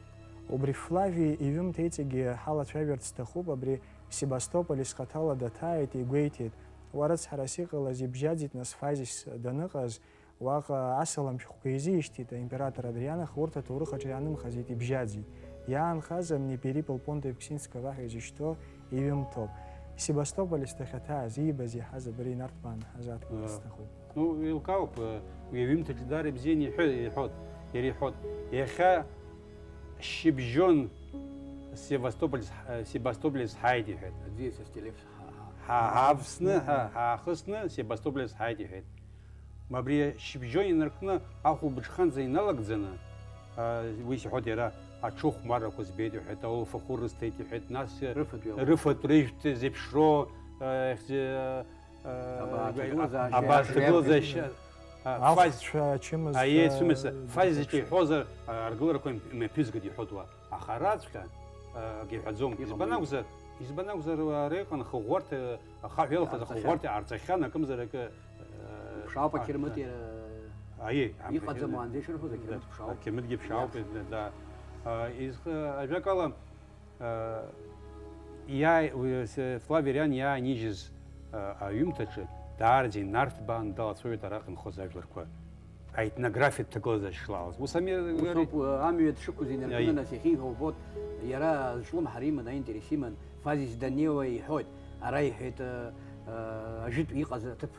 Убри Флави иҩымҭа иҵегьы ҳалацәажәарц сҭахуп, абри Себастополис хаҭала даҭааит, игәеиҭеит. Уа рыцҳарас иҟалаз ибжьаӡит, нас Фазис даныҟаз, уаҟа асалам шәҟәқәа изишьҭит аимператор Адриан, аха урҭ аҭоурых аҿы иаанымхаӡеит, ибжьаӡит. Иаанхаз амни Перипл Понта Евксинского ҳәа изышьҭоу иҩымҭоуп. Себастополис дахьаҭааз, иибаз иаҳаз абри инарҭбааны ҳазааҭгыларц сҭахуп. Ну, еилкаауп, э, уи аҩымҭаҿы даара ибзианы иҳәо-, иҳәот, иара иҳәот. Иахьа шьыбжьон Севастополь, э, Себастополис ҳааит иҳәеит. Аӡиас Стелефс ҳа-, ҳа-, ҳа-, ҳа-, ҳаавсны, ҳа-, ҳаахысны Себастополис ҳааит иҳәеит. Абри шьыбжьон инаркны ахәылбыҽханӡа иналагӡаны, а, уи сиҳәоит иара, аҽыхәмаррақәа збеит иҳәеит, аулфахәы рысҭеит иҳәеит, нас, э, рыфатә иоуп. Рыфатә рыжәтә зеиԥшроу, э, хьӡы, э, Абааҭгылазаашьа. Абааҭгылазаашьа. А, Фаз-, ахәцәа ачымазцәа, аиеи, ацәымызцәа, Фазис ҿа иҳәозар, а, аргыларақәа имҩаԥызгоит иҳәоит уа. Аха араҵәҟьа, а, акгьы иҳәаӡом. Иҟам. Избан акәзар, избан акәзар, араҟан ахыӷәӷәарҭа, ахаҳә иалахаз ахыӷәӷәарҭа иаарҵахьан, акымзар акы, а, Ԥшаауп, а, ақьырмыт а, иара аиеи, иҟаӡам, амҩа уаанӡа ишырҳәоз, ақьырмыт ԥшаауп. Ақьырмытгьы ԥшаауп, иаҳ-, да. А, изх-, ажәакала, а, иааи-, уи, с-, Флавиа Ариан иаанижьыз, а, аҩымҭаҿы даараӡа инарҭбаан далацәажәоит араҟа инхоз ажәларқәа. Аетнографиатә ҭагылазаашьа шлалаз. Ус ами, ус ауп, амҩа дшықәыз инаркны, аиеи, нас иахьиҳәо убоит, иара зҿлымҳара иман, аинтерес иман, Фазис даннеиуа иҳәоит, ара иҳәеит, э, э, ажәытә иҟаз аҭыԥ,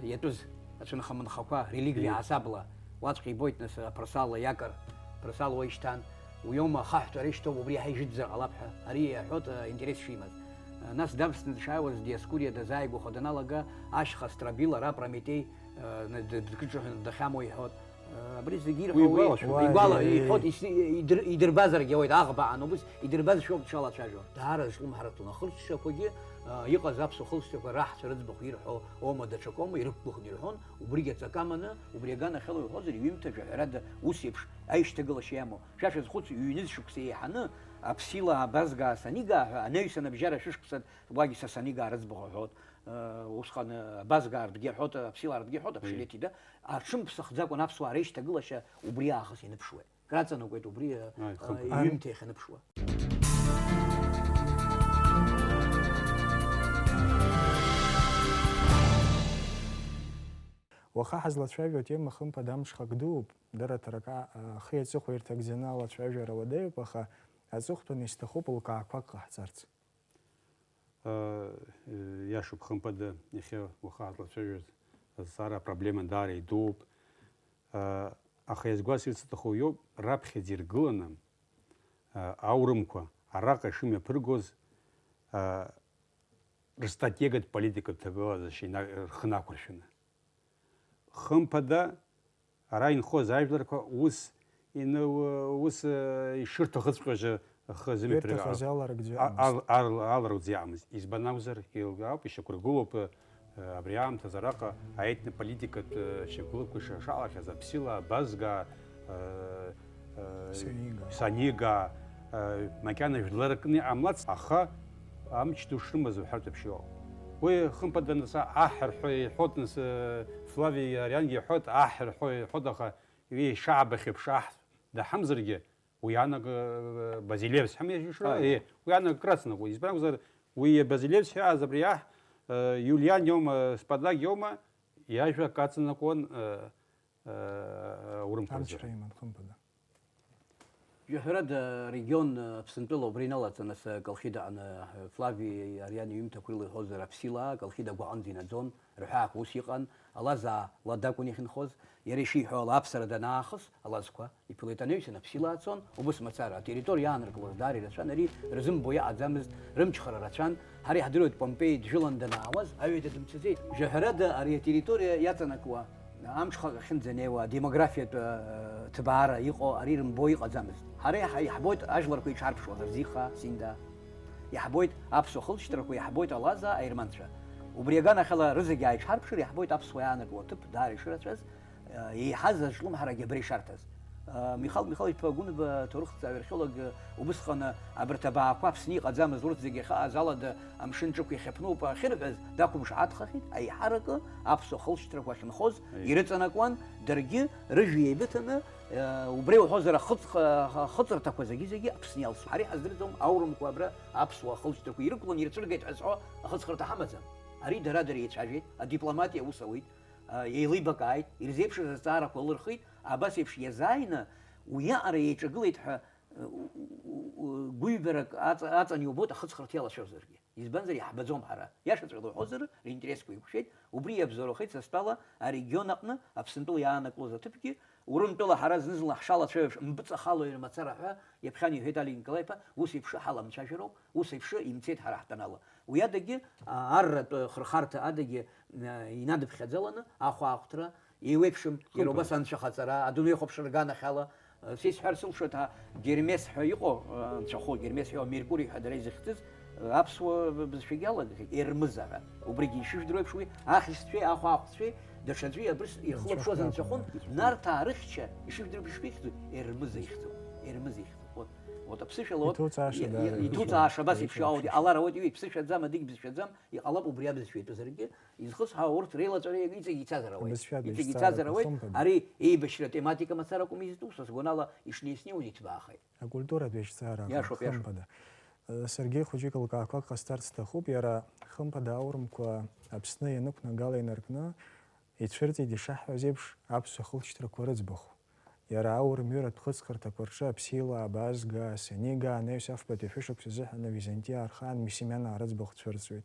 э, иатәыз ацәынха-мынхақәа, реликвиа, аиеи, ҳасабла, уаҵәҟьа ибоит, нас, аԥырсала иакыр, аԥырсал уа ишьҭан, уиоума ахаҳәтәара ишьҭоу, убри иаҳа ижәытәзар ҟалап ҳәа, ари иаҳәоит, э, интерес шимаз. Э, нас давсны дшааиуаз Диоскуриа дазааигәаха даналага, ашьха Страбил, ара Прометеи, Э, на-, д-, дкыдҿаҳәаны дахьамоу иҳәоит. Э, абри зегьы ирҳәауеи? Уи игәалашәоит. Игәала-, Уи иҳәоит, ис-, идыр-, идырбазаргьы ауеит, аӷба аан убыс, идырбазшәа ауп дшалацәажәо. Даара зҿлымҳаратәы лахырҵәҟьақәагьы, э, иҟаз аԥсуа хылҵшьҭрақәа раҳцәа рыӡбахә ирҳәо оума даҽакоума, ирықәгәыӷны ирҳәон, убригьы аҵакы аманы, убри аганахьала иуҳәозар, иҩымҭа жәаҳәарада ус еиԥш аишьҭагылашьа иамоу. Шәа шәазхәыц, ҩ-нызқь шықәса еиҳаны, аԥсилаа абазгаа санигаа ҳәа, анаҩсан абжьара шәышықәса уагь са санигаа рыӡбахә аҳәот. Э, усҟан, э, абазгаартәгьы аҳәот, аԥсиларатәгьы аҳәот, аԥшьлети, да, аҽымԥсахӡакәан аԥсуаа реишьҭагылашьа убри аахыс ианыԥшуеит. Краҵанакуеит убри, э, Ааи, э, хымԥада. Иҩымҭа иахьаныԥшуа. Уаха ҳазлацәажәо атема хымԥада амҽхак дууп, дара ҭарак а-, ахи аҵыхәеи ирҭагӡаны алацәажәара уадаҩуп, аха аҵыхәтәаны исҭахуп лкаақәак ҟаҳҵарц. Э, э, иашоуп, хымԥада, иахьа уаха ҳазлацәажәоз азҵаара апроблема даара идууп. Э, аха иазгәасҭарц сҭаху иоуп, раԥхьаӡа иргыланы, э, аурымқәа араҟа ишымҩаԥыргоз, э, рстратегиатә политикатә ҭагылазаашьа ина-, рхы нақәыршәаны. Хымԥада, ара инхоз ажәларқәа ус ины-, ус, э, ишырҭахыҵәҟьоз рхы азымҩаԥырга Ирҭахыз ал-, аларгӡо а-, иҟамызт. Ал-, ал-, аларгӡо иҟамызт. Избан акәзар, еилкаауп, ишьақәыргылоуп, э, абри аамҭазы араҟа аетнополитикатә, э, шьақәгылақәа ишаҿалахьаз, аԥсилаа, абазгаа, э, э, Санига. Санига, э, макьана жәлар ркны иҟамлац, аха амч ду шрымаз уҳәартә еиԥш иҟоуп. Уи, хымԥада, нас аҳ рҳәо иҳәот, нас, э, Флави Ариангьы иҳәот, аҳ рҳәо иҳәот, аха уи ишаабахьеиԥш аҳ даҳамзаргьы, уи анагы, э, Базилевс ҳәа ишра, Ааи. Э, уи анагы крацнакуа. Избан акәзар, уи Базилевс ҳәа аз абри аҳ, э, Иулиан иоума, Спадаг иоума, иажәа кацнакуан, э, э, урымқәа рзы. Амчра иман, хымԥада. Жәаҳәарада, арегион, э, Аԥсынтәыла убра иналаҵаны, ас, э, Колхида аҟны, э, Флави Ариан иҩымҭақәа рыла иҳәозар, аԥсилаа Колхида агәаҟынӡа инаӡон, рҳәаақәа ус иҟан, алазаа лада акәын иахьынхоз, иара ишиҳәо ала, аԥсара данаахыс, алазқәа иԥылеит, анаҩсан аԥсилаа цон, убыс мацара, атерриториа иаанаркылоз даара ирацәан, ари рзымбо иҟаӡамызт, рымчхара рацәан, ҳара иаҳдыруеит, Помпеи джәылан данаауаз, аҩада дымцаӡеит. Жәаҳәарада, ари атерриториа иаҵанакуа, амҽхак ахьынӡанеиуа, адемографиатә, э, ҭбаара иҟоу ари рымбо иҟаӡамызт. Ҳара иаҳ-, иаҳбоит ажәларқәа иҽарԥшуаз, Арзиха, Синда. Иаҳбоит аԥсуа хылҵшьҭрақәа, иаҳбоит алаза, аерманцәа. Убри аганахьала рызегьы ааиҽҳарԥшыр, иаҳбоит аԥсуа иаанаркуа аҭыԥ даара ишырацәаз, э, еиҳаз азҿлымҳарагьы абра ишарҭаз. Э, Михал Михайлович-иԥа Гәынба, ҭоурыхҭҵааҩ археолог, э, убысҟан, э, абарҭ абаақәа Аԥсны иҟаӡамыз, урҭ зегьы ахьыҟаз алада амшын ҿықә иахьаԥнуп, ахьырҳәаз, дақәымшаҳаҭхахьеит, аиҳаракы аԥсуа хылҵшьҭрақәа ахьынхоз Аиеи. Ирыҵанакуан, даргьы рыжәҩа еибыҭаны, э, убра иуҳәозар, ахыҵ-, ахыҵырҭақәа зегьы-зегьы Аԥсны иалсуан. Ҳара иҳаздырӡом аурымқәа абра аԥсуа хылҵшьҭрақәа ирықәланы ирцәыргеит ҳәа зҳәо ахыҵхырҭа ҳамаӡам. Ари дара-дара еицәажәеит, адипломатиа аус ауеит, э, еилибакааит, ирзеиԥшыз азҵаарақәа лырхит, абас еиԥш иазааины уиаҟара еиҿагылеит ҳәа, э, у-, у-, у-, гәыҩбарак аҵа-, аҵан иубоит ахыҵхырҭа иалашәозаргьы. Избанзар, иаҳбаӡом ҳара. Иашаҵәҟьаны уҳәозар, ринтересқәа еиқәшәеит, убри иабзоурахеит са стәала арегион аҟны, Аԥсынтәыла иаанакылоз аҭыԥгьы, Урымтәыла ҳара зны-зынла ҳшалацәажәо еиԥш, мпыҵахалои рмацара ҳәа, иаԥхьан иҳәеит Алик Николаи-иԥа, ус еиԥш ҳаламцәажәароуп, ус еиԥш имцеит ҳара ҳтәанала. Уи адагьы, а, арратә хырхарҭа адагьы, а, инадыԥхьаӡаланы, ахәаахәҭра, еиуеиԥшым, иара убас анцәахаҵара, адунеихәаԥшра рганахьала, Сеи сҳәар сылшоит, ҳа Гермес ҳәа иҟоу, анцәахәы Гермес ҳәа, Меркурий ҳәа дара изыхьӡыз, аԥсуа бызшәагьы алагахьеит, Ермыза ҳәа. Убригьы ишыжәдыруеиԥш, уи ахьшьцәеи ахәаахәцәеи даҽаӡәи абрыс ирхылаԥшуаз анцәахәын, Нарҭаа рыхьча, ишыжәдыруеиԥш, ишԥихьӡу? Ермыза ихьӡуп, Ермыза ихьӡуп. Вот, вот аԥсышәала, вот, иҭуцааша, да, иҭуцааша абас еиԥш иҟоу, алара, вот, иҩеи ԥсышәаӡам, адагь бызшәаӡам, иҟалап убри абызшәа итәызаргьы, Изхысҳәаау урҭ реилаҵәара иҵегь ицазар ауеит. Абызшәа Иҵегь ицазар ауеит. Ари еибашьратә тематика мацара акәым изтәу, са сгәанала, ишнеисниоуз иҭбаахеит. Акультуратә еизҵаара. Иашоуп, иашоуп. Хымԥада. Саргьы хәыҷык лкаақәак ҟасҵарц сҭахуп, иара, хымԥада, аурымқәа Аԥсны ианықәнагала инаркны ицәырҵит, ишаҳҳәаз еиԥш, аԥсуа хылҵшьҭрақәа рыӡбахә. Иара аурымҩыратә хыҵхырҭақәа рҿы аԥсилаа абазгаа, Сенига, анаҩс афбатәи ашәышықәса азыҳәан авизантиаа рхаан Мисимянаа рыӡбахә цәырҵуеит.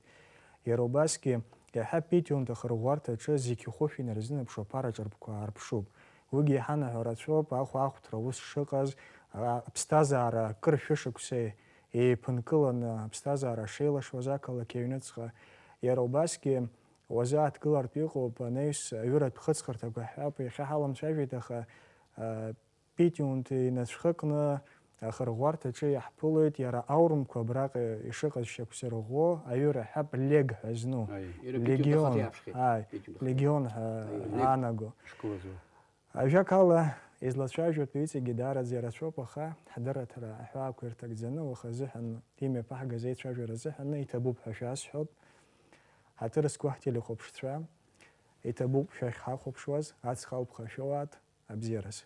Иара убасгьы, иаҳа Питиунҭ ахырӷәӷәарҭаҿы зқьи хәышәи инарзынаԥшуа аԥара ҿырпқәа аарԥшуп. Уигьы иаҳанаҳәо рацәоуп, ахәаахәҭра аус шыҟаз, а, аԥсҭазаара акыр шәышықәса еиԥынкыланы аԥсҭазаара шеилашуаз ақалақь аҩныҵҟа. Иара убасгьы, Уазы ааҭгылартә иҟоуп, анаҩс аҩыратә хыҵхырҭақәа ҳҳәап, иахьа ҳаламцәажәеит, аха, а, Питиунҭ инацәхакны ахырӷәӷәарҭаҿы иаҳԥылоит, иара аурымқәа абраҟа ишыҟаз шьақәзырӷәӷәо аҩыра ҳҳәап, лег ҳәа зну. Аи, иара Питиунҭ Легион, ахаҭа иаԥшхеит, аи, Питиунд. Легион ҳәа Аи, лег. Аанаго. Школазы. Ажәакала, излацәажәатәу иҵегьы даараӡа ирацәоуп, аха ҳдырраҭара аҳәаақәа ирҭагӡаны, уахазыҳәан имҩаԥаҳгаз еицәажәара азыҳәан иҭабуп ҳәа шәасҳәоит. Ҳаҭыр зқәу ҳтелехәаԥшцәа, иҭабуп шәахьҳахәаԥшуаз, аҵх алԥха шәоуааит, абзиараз.